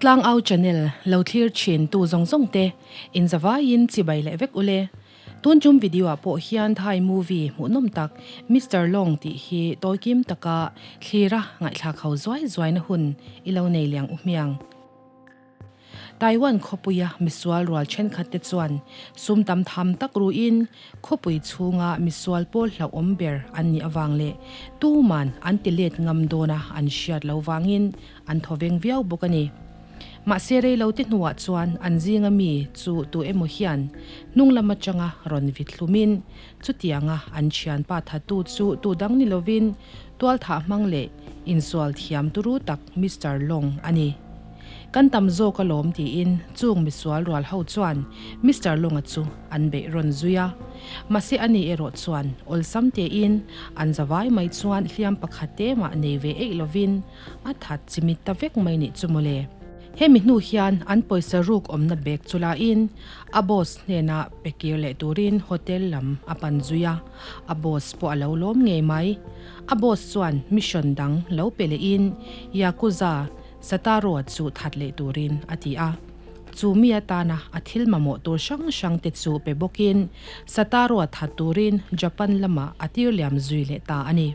Tlangau channel lo thlir thin tu zawng zawng te in zavaiin chibai leh vek ule. Tun tum video ah pawh hian Thai movie hmuhnawm tak Mister Long tih hi tawikim taka thlira ngaihthlak ho zuai zuaina hun i lo nei liang u hmiang. Taiwan khawpuia misual rual thenkhat te chuan sum tam tham tak ruin khawpui chhunga misual pawl hlauhawm ber an nih avang leh tuman an ti let ngam dawna an hriat lo vangin an thawveng viau bawk a ni. Mahse reilote hnuah chuan an zinga mi chu tu emaw hian hnung lam atanga rawn vit hlumin chutianga an thianpa thattu chu tu dang ni lovin tualthah hmang leh insual thiam turu tak Mister Long a ni. Kan tam zawk alawm tiin chung misual rual ho chuan Mister Longa chu an beih rawn zui a. Mahse ani erawh chuan awlsam tein an zavai mai chuan hliam pakhat te mah nei ve eih lovin a that chimit ta vek mai nih chu mawle. Hemi hnu hian an pawisa ruk awmna bag chu lain a boss hnenah pe kir leh turin hotel lam a pan zui a, a boss pawh a lo lawm ngei mai. A boss chuan mission dang lo pe lehin Yakuza Sataro chu that leh turin a ti a. Chu mi atana a thil mamawh tur hrang hrang te chu pe bawkin Sataro that turin Japan lamah a tir liam zui leh ta a ni.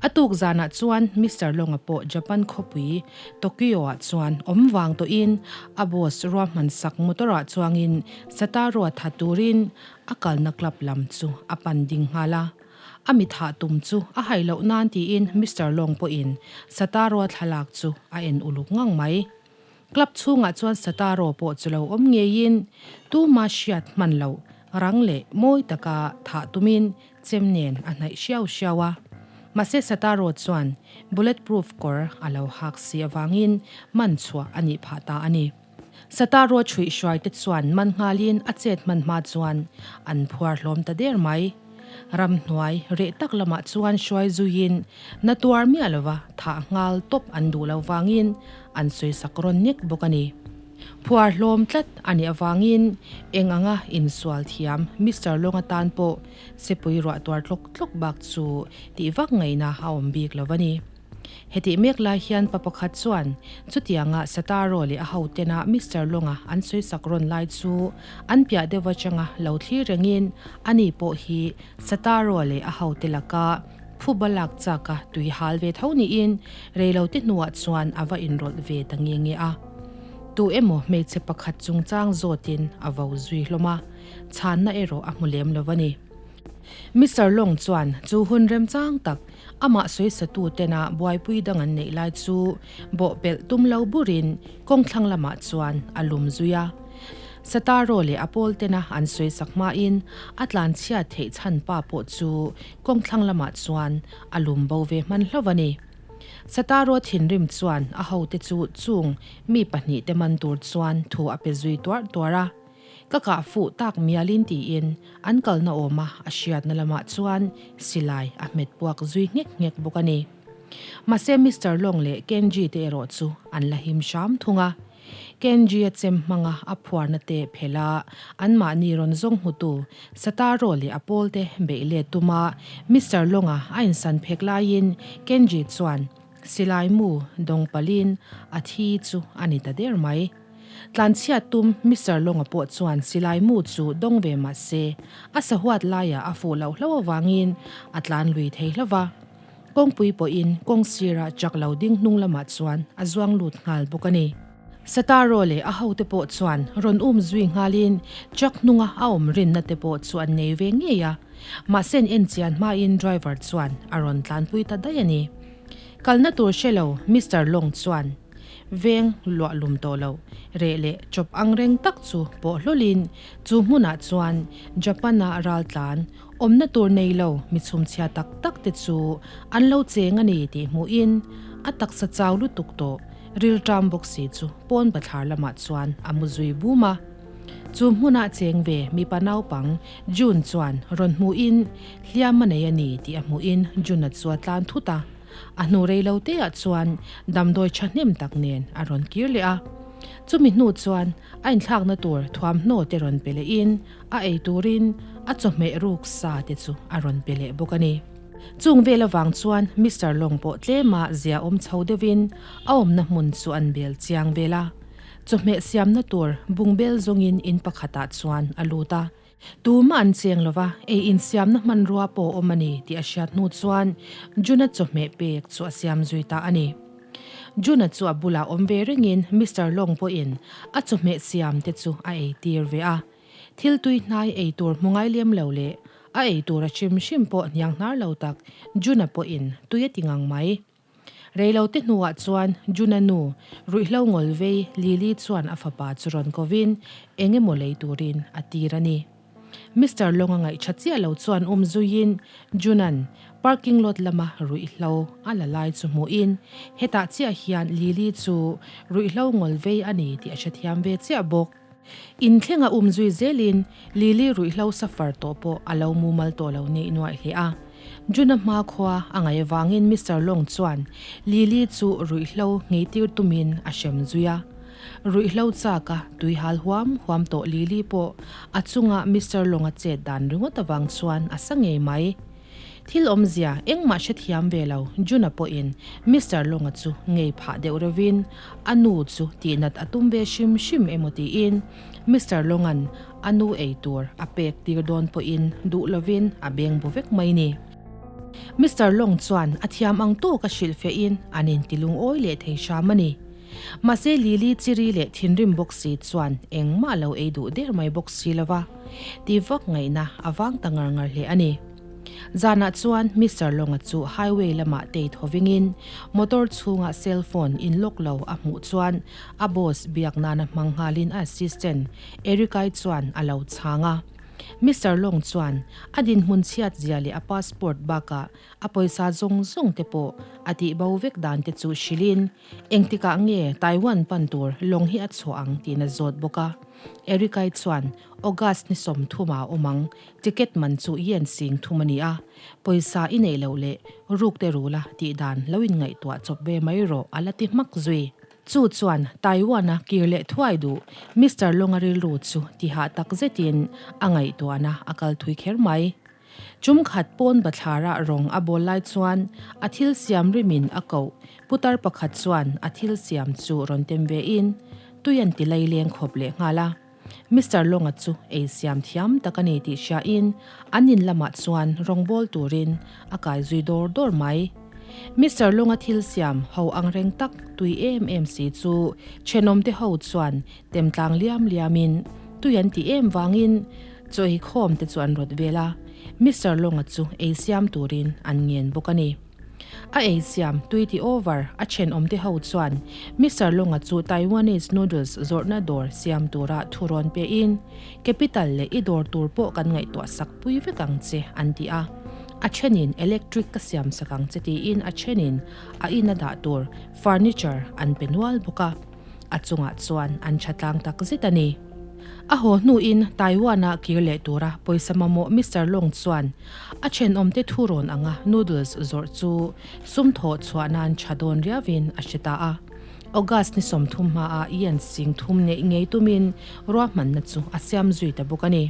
A tuk zanah chuan Mister Longa pawh Japan khawpui Tokyo-ah chuan awm vang tawhin a boss ruahman sak motor-ah chuangin Sataro that turin a kalna club lam chu a pan ding nghal a. A mi thah tum chu a hai loh nan tiin Mister Long pawhin Sataro thlalak chu a en uluk ngang mai. Club chhungah chuan Sataro pawh chu lo awm ngeiin tuma hriat hman loh rang leh mawi taka thah tumin chem nen a hnaih hriau hriau a. Mahse Sataro chuan bullet proof kawr a lo hak si avangin man chhuah a nih phah ta a ni. Sataro chhuih hruai te chuan man nghalin a chet hman hma chuan an phuar hlawm ta der mai. Ramhnuai reh tak lamah chuan hruai zuiin na tuar miah lova thah nghal tawp an duh lo vangin an sawisak rawn nek bawk a ni. Phuar hlawm tlat a nih avangin eng anga insual thiam Mister Long atan pawh sepui ruah tuar tlawk tlawk bak chu tih vak ngaihna a awm bik lo a ni. Hetih mek lai hian pa pakhat chuan chutianga Sataro leh a hotena Mister Longa an sawisak rawn lai chu an piah deuh atanga lo thlir rengin ani pawh hi Sataro leh a hote laka phuba lak chaka tui hal ve tho niin reilote hnuah chuan a va inrawlh ve ta nge nge a. Tu emaw hmeichhe pakhat chungchang zawtin a vo zui hlawm a, chhanna erawh a hmu lem lo a ni. Mister Long chuan chu hun remchang tak amah sawisatu tena buaipui dang an neih lai chu bawhpelh tum lo burin kawngthlang lamah chuan a lum zui a. Sataro leh a pawl tena an sawisak hmain a tlanchhiat theih chhan pa pawh chu kawngthlang lamah chuan a lum bo ve hman hlauh a ni. Sataro thinrim chuan a hote chu chung mi pahnihte man tur chuan thu a pe zui tuarh tuarh a. Ka kah fuh tak mialin tiin an kalna awma a hriatna lamah chuan silai a hmet puak zui nghek nghek bawk a ni. Mahse Mister Long leh Kenji te erawh chu an la him hram thung a. Kenji a chem hmanga a phuarna te phelh a, anmahni rawn zawng hmutu Sataro leh a pawlte beih let tuma Mister Long-a a insan phek laiin Kenji chuan silai mu dawng palin a thi chu a ni ta der mai. Tlanchhiat tum Mister Longa pawh chuan silai mu chu dawng ve mah se, a sahuat laiah a fuh loh hlo avangin a tlan lui thei hlo va. Kawngpui pawhin kawng sirah chak lo ding hnung lamah chuan a zuang lut nghal bawk a ni. Sataro leh a hote pawh chuan rawn um zui nghalin truck hnunga a awm rinna te pawh chu an nei ve ngei a, mahse an enchian hmain driver chuan a rawn tlanpui ta daih a ni. Kalna tur hre lo Mister Long chuan. Veng luah lum tawh lo, reh leh chawp ang reng tak chu pawh hlawlin chu hmunah chuan Japan-a raltlan awmna tur nei lo mi chhumchhia tak tak te chu an lo cheng a ni tih hmuhin a taksa chau lutuk tawh rilṭam bawk si chu pawn bathlar lamah chuan a mu zui bum a. Chu hmuna cheng ve mipa naupang June chuan rawn hmuhin hliam a nei a ni tih a hmuhin June-a chu a tlan thut a. A hnu rei lo te ah chuan damdawi thahnem tak nen a rawn kir leh a. Chumi hnu chuan a inthlakna tur thuamhnaw te rawn pe leh in a ei turin a chawhmeh ruk sa te chu a rawn pe leh bawk a ni. Chung vel avang chuan Mister Long pawh tlema zia awm chho deuhin a awmna hmun chu an bel chiang vel a. Chawhmeh siamna tur bungbel zawngin in pakhatah chuan a lut a. Tumah an cheng lo va, ei insiamna hmanrua pawh a awm a ni tih a hriat hnu chuan Juna chawhmeh pek chu a siam zui ta a ni. Juna chu a bulah awm ve rengin Mister Long pawhin a chawhmeh siam te chu a ei tir ve a. Thil tui hnai ei tur hmu ngai lem lo leh a ei tur a hrim hrim pawh hniang hnar lo tak Juna pawhin tui a ti ngang mai. Reilote hnuah chuan Juna nu ruihhlo ngawl vei Lily chuan a fapa chu rawn kovin eng emaw lei turin a tir a ni. Mister Long a ngaihṭha chiah lo chuan um zuiin Juna'n parking lot lama ruihhlo a la lai chu hmuhin hetah chiah hian Lily chu ruihhlo ngawl vei a ni tih a hrethiam ve chiah bawk. Inthlenga um zui zelin Lily ruihhlo suffer tawh pawh a lo mumal tawh lo neih nuaih hle a. Juna hma khua a ngaih avangin Mister Long chuan Lily chu ruihhlo ngheitir tumin a hrem zui a. Ruihhlo chaka tui hal huam huam tawh Lily pawh a chunga Mister Long-a chet dan ringawt avang chuan a sa ngei mai. Thil awmzia engmah hrethiam ve lo Juna pawhin Mister Longa chu ngei phah deuh reuhin a nu chu tihnat a tum ve hrim hrim emaw tiin Mister Longa'n a nu ei tur a pek tir dawn pawhin duh lovin a beng bu vek mai ni. Mister Long chuan a thiam ang tawk a hrilhfiahin an inti lungawi leh thei hram a ni. Mahse Lily chiri leh thinrim bawk si chuan engmah lo ei duh der mai bawk si lova ti vak ngaihna a vang ta ngar ngar hle a ni. Zanah chuan Mister Longa chu highway lamah tei thovingin motor chhunga cell phone in lock lo a hmuh chuan a boss biak nana hmang nghalin a assistant Erica-i chuan a lo chhang a. Mister Long chuan a dinhmun chhiat zia leh a passport bakah a pawisa zawng zawng te pawh a tihbo vek dan te chu hrilhin Engtikah nge Taiwan pan tur lawng hi a chhuah ang tiin a zawt bawk a. Erica-i chuan August ni 30 a awm ang, ticket man chu yen sing thum a ni a, pawisa i neih loh leh ruk te rula tih dan lo inngaihtuah chawp ve mai rawh a la ti hmak zui. Chu chuan Taiwan-a kir leh thuai duh Mister Long-a rilru chu tihah tak zetin a ngaihtuahna a kal thui kher mai. Chum khat pawn bathlara rawng a bawl lai chuan a thil siam rimin a koh. Putar pakhat chuan a thil siam chu rawn tem ve in tui an ti lei leng khawp leh nghal a. Mister Longa chu ei siam thiam tak a ni tih hria in an in lamah chuan rawng bawl turin a kai zui dawr dawr mai. Mister Longa thil siam ho ang reng tak tui em em si chu thenawm te ho chuan Tem tlang liam liamin tui an tih em vangin chaw ei khawm te chu an rawt vel a, Mister Longa chu ei siam turin an ngen bawk a ni. A ei siam tui ti over a thenawm te ho chuan Mister Longa chu Taiwanese noodles zawrhna dawr siam tura thu rawn pe in capital leh i dawr tur pawh kan ngaihtuah sak pui vek ang che an ti a, a thenin electric ka siam sak ang che tiin a thenin a ina dah tur furniture an pe nual bawk a. A chungah chuan an tha tlang tak zet a ni. A haw hnuin Taiwan-a kir leh tura pawisa mamawh Mister Long chuan a thenawmte thu rawn anga noodles zawrh chu sum thawh chhuah nan tha dawn riauin a hre ta a. August ni 30 hmaah yen sing thum neih ngei tumin ruahmanna chu a siam zui ta bawk a ni.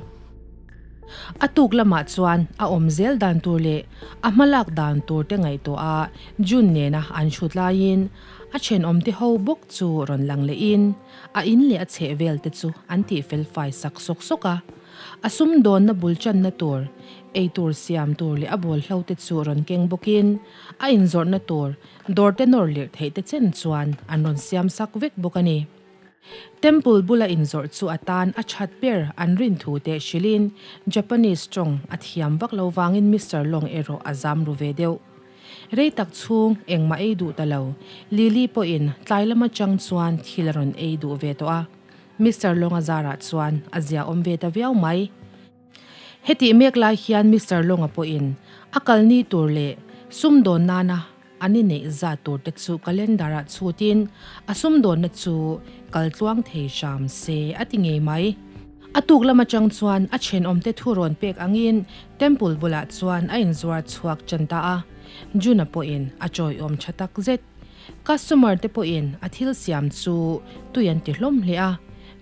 A tuk lamah chuan a awm zel dan tur leh a hmalak dan tur te ngaihtuah a June nena an hrut laiin A thenawmte ho bawk chu rawn lang lehin a in leh a chheh vel te chu an tih fel fai sak sawk sawk a. A sumdawnna bul channa tur, ei tur siam tur leh a bawlhlo te chu rawn keng bawkin a inzawrhna tur dawr te nawr lirh theih te chen chuan an rawn siam sak vek bawk a ni. Temple bula inzawrh chu a tan a that ber an rin thu te hrilhin Japanese tawng a thiam vak lo vangin Mister Long erawh a zam ru ve deuh. Rei tak chhung engmah ei duh ta lo. Lily pawhin tlai lam atang chuan thil a rawn ei duh ve tawh a. Mister Longa zarah chuan a zia awm ve ta viau mai. Hetih mek lai hian Mister Longa pawhin a kalni tur leh sumdawn nana an inneih zat tur te chu calendar ah chhutin a sumdawnna chu kal tluang thei hram se a ti ngei mai. A tuk lam atang chuan a thenawmte thu rawn pek angin Temple bulah chuan a inzuar chhuak tan ta a, Juna pawhin a chawiawm tha tak zet. Customer te pawhin a thil siam chu tui an ti hlawm hle a,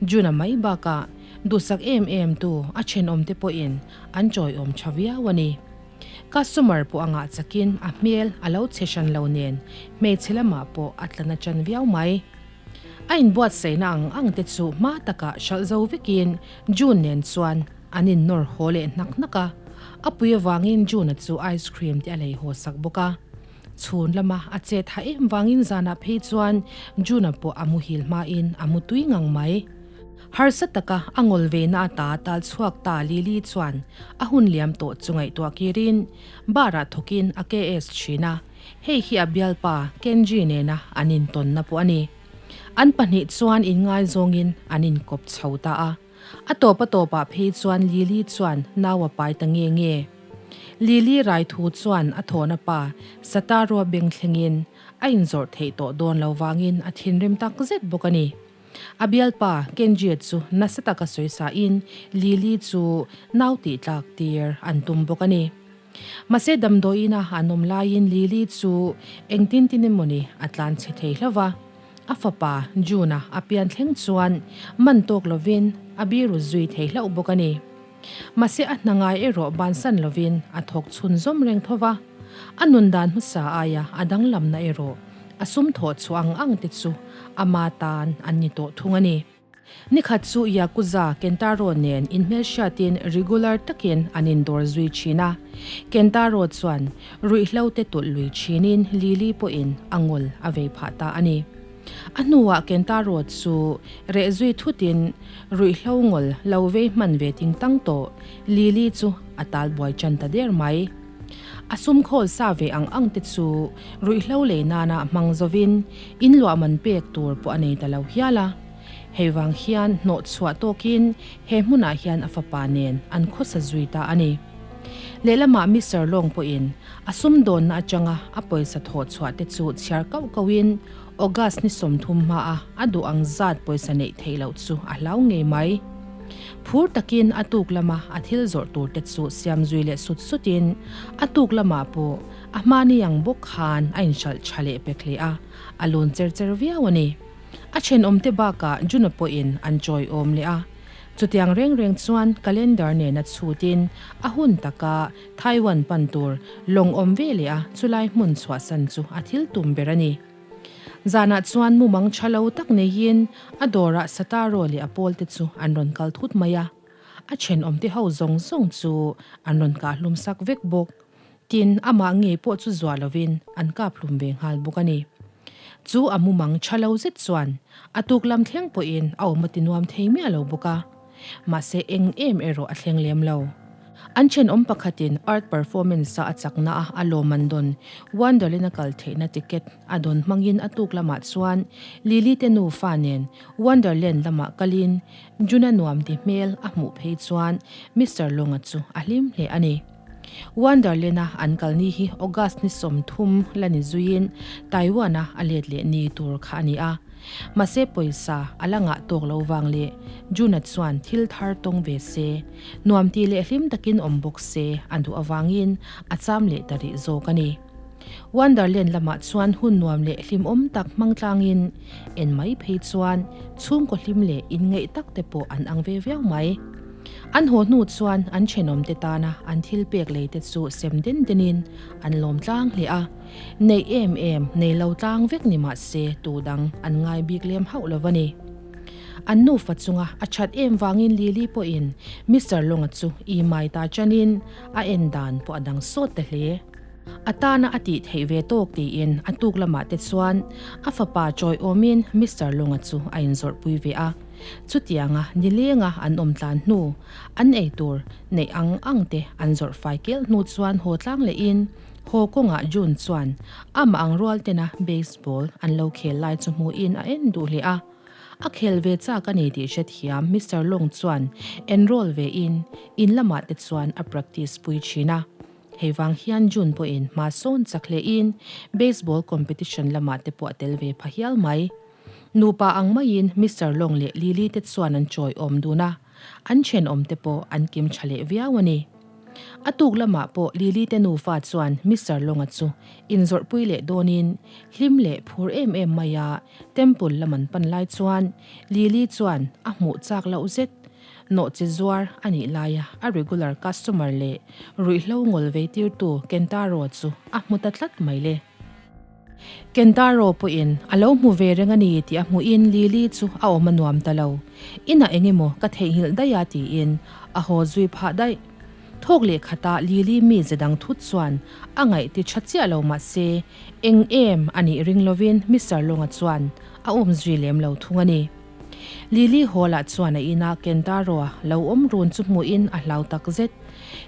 Juna mai bakah duhsak em em tu a thenawmte pawhin an chawiawm tha viau a ni. Customer pawh a ngah chakin a hmel a lo chhe hran lo nen hmeichhe lamah pawh a tla na ṭan viau mai. A inbuatsaihna ang ang te chu hma takah hralh zo vekin June nen chuan an innawr haw leh hnak hnak a. A pui avangin June-a chu ice cream te a lei haw sak bawk a. Chhun lama a chet ha em vangin zanah phei chuan June-a pawh a muhil hmain a mu tui ngang mai. Harsa taka a ngawl ve na ata tal chhuak ta Lily chuan a hun liam tawh chu ngaihtuah kirin bar ah thawkin a KS thin a, hei hi a bialpa Kenji nena an intawnna pawh a ni. An pahnih chuan inngaizawngin an inkawp chho ta a, a tawp a tawpah phei chuan Lily chuan nau a pai ta nge nge. Lily rai thu chuan a thawhna pa Sataroa beng thlengin a inzawrh theih tawh dawn lo vangin a thinrim takzet bawk a ni. A bialpa Kenji chu nasa taka sawi sain Lily chu nau tih tlak tir an tum bawk a ni. Mahse damdawiina an awm laiin Lily chu engtin tin emawni a tlan chhe thei hlauh va. A fapa June-a a pian thleng chuan man tawk lovin a biru zui thei hlauh bawk a ni. Mahse a hna ngai erawh bansan lovin a thawk chhun zawm reng tho va. A nun dan hmasa aia a danglamna erawh a sum thawh chhuah ang ang te chu ama tan an ni tawh thung a ni. Nikhat chu Yakuza Kentaro nen inhmelhriatin regular takin an indawr zui thin a. Kentaro chuan ruihhlo te tulh lui thinin Lily pawhin a ngawl a vei phah ta a ni. A hnuah Kentaro chu reh zui thutin ruihhlo ngawl lo vei hman ve ting tang tawh Lily chu a tal buai tan ta der mai. A sum khawl sa ve ang ang te chu ruihhlo lei nana hmang zovin in luah man pek tur pawh a nei ta lo hial a. Hei vang hian hnawh chhuah tawkin he hmunah hian a fapa nen an khawsa zui ta a ni. Lehlamah Mister Long pawhin a sumdawnna atanga a pawisa thawh chhuah te chu chhiar kauh kauhin August ni 30 hmaa a duh ang zat pawisa neih theih loh chu a hlau ngei mai. Phur takin a tuk lama a thil zawrh tur te chu siam zui leh sut sutin a tuk lamah pawh a hmani ang bawk khan a inhralh tha leh pek hle a, a lun cher cher viau a ni. A thenawmte bakah Juna pawhin an chawiawm leh a. Chutiang reng reng chuan calendar nena chhutin a hun taka Taiwan pan tur lawng awm ve leh a chulai hmun chhuahsan chu a thil tum ber a ni. Zanah chuan mumang tha lo tak neiin a dawrah Sataro leh a pawlte chu an rawn kal thut mai a. A thenawmte ho zawng zawng chu an rawn kah hlum sak vek bawk. Tin, amah ngei pawh chu zuah lovin an kap hlum ve nghal bawk a ni. Chu a mumang tha lo zet chuan a tuk lam thleng pawhin a awm a ti nuam thei miah lo bawk a. Mahse eng em erawh a thleng lem lo. An thenawm pakhatin art performance-a a chakna a a lawm an dawn Wonderland a kal theihna ticket a dawn hmangin a tuk lamah chuan Lily te nufa nen Wonderland lamah kalin Juna nuam ti hmel a hmuh phei chuan Mister Longa chu a hlim hle a ni. Wonderland-a an kal ni hi August ni 30 la ni zuiin Taiwan-a a let leh ni tur kha a ni a. Mahse pawisa a la ngah tawk lo vang leh June-a chuan thil thar tawng ve se, nuam tih leh hlim takin awm bawk se a duh avangin a cham leh ta rih zawk a ni. Wonderland lamah chuan hun nuam leh hlimawm tak hmang tlangin en mai phei chuan chhungkaw hlim leh inngeih tak te pawh an ang ve viau mai. An haw hnu chuan an thenawmte tana an thil pek lei te chu sem den denin an lawm tlang hle a. Neih em em nei lo tlang vek ni mah se tu dang an ngai bik lem hauh lo a ni. An nufa chunga a that em vangin Lily pawhin Mister Longa chu i mai ta chanin a en dan pawh a dang sawt ta hle. A tana a tih theih ve tawk tiin a tuk lamah te chuan a fapa chawiawmin Mister Longa chu a inzawrhpui ve a. Chutianga nilenga an awm tlan hnu, an ei tur neih ang ang te an zawrh fai kelh hnu chuan haw tlang lehin haw kawngah June chuan amah ang rual tena baseball an lo khel lai chu hmuhin a en duh hle a. A khel ve chak a ni tih hrethiam Mister Long chuan enroll ve in in lamah te chuan a practice pui thin a. Hei vang hian June pawhin hma sawn chak hlein baseball competition lamah te pawh a tel ve pha hial mai. Nupa ang maiin Mister Long leh Lily te chuan an chawi awm dun a, an thenawm te pawh an kim tha leh viau a ni. A tuk lamah pawh Lily te nufa chuan Mister Long-a chu inzawrhpui leh dawnin hlim leh phur em em maia temple lam an pan lai chuan Lily chuan a hmuh chak loh zet. Nawhchi zuar a nih laia a regular customer leh ruihhlo ngawl vei tirtu Kentaro chu a hmu ta tlat mai le. Kentaro pawhin a lo hmu ve reng a ni tih a hmuhin Lily chu a awm a nuam ta lo. Inah eng emaw ka theihnghilh daih a tiin a haw zui phah daih. Thawk leh khatah Lily mi ze dang thut chuan a ngaih ti tha chiah lo mah se eng em a nih ring lovin Mister Longa chuan a awm zui lem lo thung a ni. Lily Hall ah chuan a inah Kentaro-a lo awm run chu hmuhin a hlau tak zet.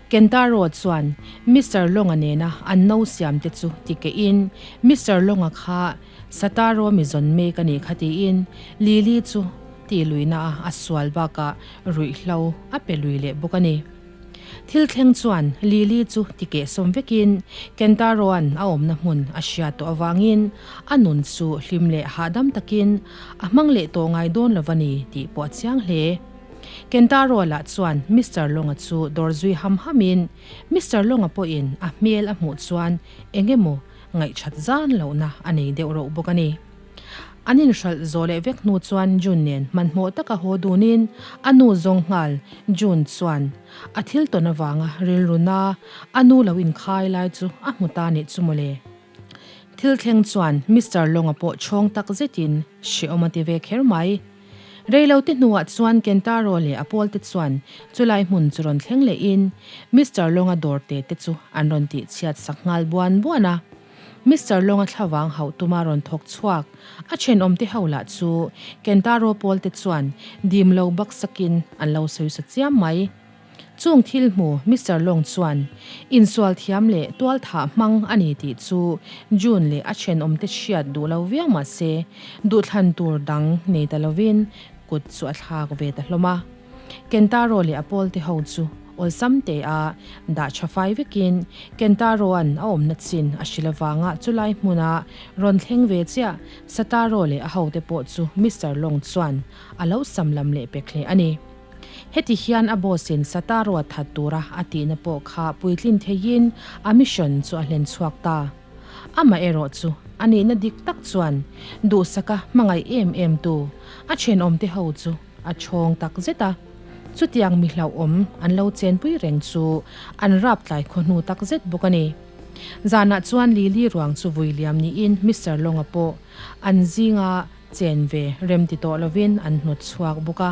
Kentaro chuan Mister Long-a nena an no siam te chu ti kehin Mister Long-a kha Sataro mi zawn mek a nih kha tiin Lily chu ti luihna a a sual bakah ruihhlo a pe lui leh bawk a ni. Thil thleng chuan Lily chu ti kehsawm vekin Kentaroan a awmna hmun a hriat tawh avangin a nun chu hlim leh hahdam takin a hmang leh tawh ngai dawn lo a ni tih pawh a chiang hle. Kentaro lah chuan Mister Longa chu dawr zui ham hamin Mister Longa pawhin a hmel a hmuh chuan eng emaw ngaihṭhat zan lohna a nei deuh roh bawk a ni. An inhralh zawh leh vek hnu chuan June nen hmanhmawh taka haw dunin a nu zawng nghal. June chuan a thil tawn avanga rilru na a nu lo inkhai lai chu a hmu ta nih chu mawle. Thil thleng chuan Mister Long-a pawh chhawng tak zetin hrehawm a ti ve kher mai. Reilote hnuah chuan Kentaro leh a pawlte chuan chulai hmun chu rawn thleng lehin Mister Long-a dawr te te chu an rawn tihchhiat sak nghal buan buan a. Mister Long-a thlavang hauh tuma rawn thawk chhuak a thenawmte ho lah chu Kentaro pawlte chuan dim lo baksakin an lo sawi sa chiam mai. Chung thil hmu Mister Long chuan insual thiam leh tual thah hmang a ni tih chu June leh a thenawmte hriat duh lo viau mah se duhthlan tur dang nei ta lovin kut chu a thlak ve ta hlawm a. Kentaro leh a pawlte ho chu awlsam te a dah tha fai vekin Kentaroan a awmna chin a hrilh avanga chulai hmuna rawn thleng ve chiah Sataro leh a hote pawh chu Mister Long chuan a lo sam lam leh pek hle a ni. Heti hian a boss in Sataro a that tura a tihna pawh kha puitlin theiin a mission chu a hlen chhuak ta. Amaherawh chu a nihna dik tak chuan duhsaka hmangaih em em tu a thenawmte ho chu A chhawng tak zet a, chutiang mi hlauhawm an lo chenpui reng chu an rap tlai khaw hnu tak zet bawk a ni. Zanah chuan Lily ruang chu vui liam niin Mister Long-a pawh an zinga chen ve rem ti tawh lovin an hnawt chhuak bawk a.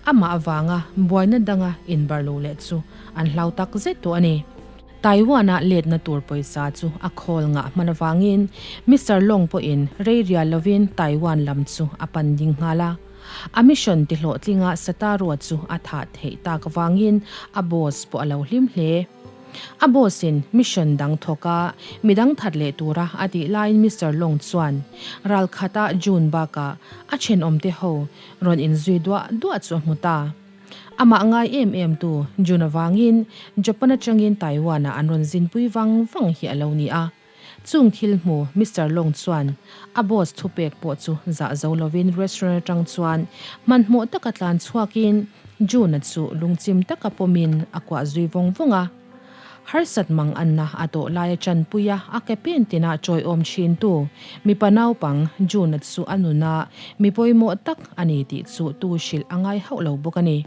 Amah avanga buaina danga inbar lo leh chu an hlau tak zet tawh a ni. Taiwan-a letna tur pawisa chu a khawl ngah hman avangin Mister Long pawhin rei rial lovin Taiwan lam chu a pan ding nghal a. A mission ti hlawhtlinga Satarua chu a thah theih tak avangin a boss pawh a lo hlim hle. A boss in mission dang thawk a, midang that leh tura a tih laiin Mister Long chuan ral khata June bakah a thenawmte ho rawn inzui duah duah chu a hmu ta. Amah ngai em em tu June avangin Japan atangin Taiwan-ah an rawn zinpui vang vang hi a lo ni a. Chung thil hmu Mister Long chuan a boss thupek pawh chu zah zo lovin restaurant atang chuan hmanhmawh taka tlan chhuakin June-a chu lungchim taka pawmin a kuah zui vawng vawng a. Harsat mang anna a tawh laia chanpuia a ke pen tina chawiawm thintu mipa naupang June-a chu a nuna mi pawimawh tak a ni tih chu tu hrilh a ngai hauh lo bawk a ni.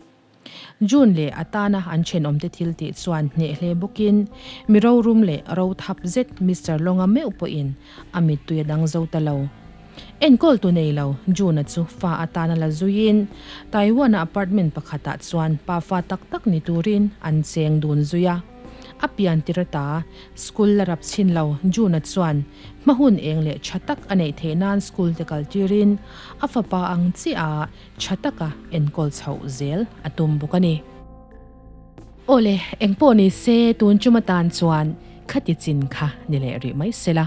June leh a tana an thenawmte thil tih chuan hneh hle bawkin mi rorum leh ro thap zet Mister Longa meuh pawhin a mittui a dang zo ta lo. Enkawltu nei lo June-a chu fa atana la zuiin Taiwan-a apartment pakhatah chuan pa fa tak tak ni turin an cheng dun zui a. A pian tir ata school la rap chhin lo June-a chuan hma hun eng leh tha tak a neih theih nan school te kal tirin a fapa ang chiah a Tha taka enkawl chhoh zel a tum bawk a ni. Awle, engpawh ni se tun chum atan chuan khati chin kha ni leh rih mai sela.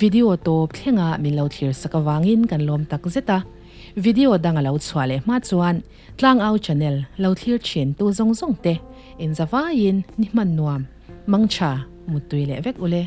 Video tawp thlenga min lo thlir sak avangin kan lawm tak zet a. Video dang a lo chhuah leh hma chuan Tlangau channel lo thlir thin tu zawng zawng te inzavaiin ni hman nuam, mangtha, muttui leh vek ule.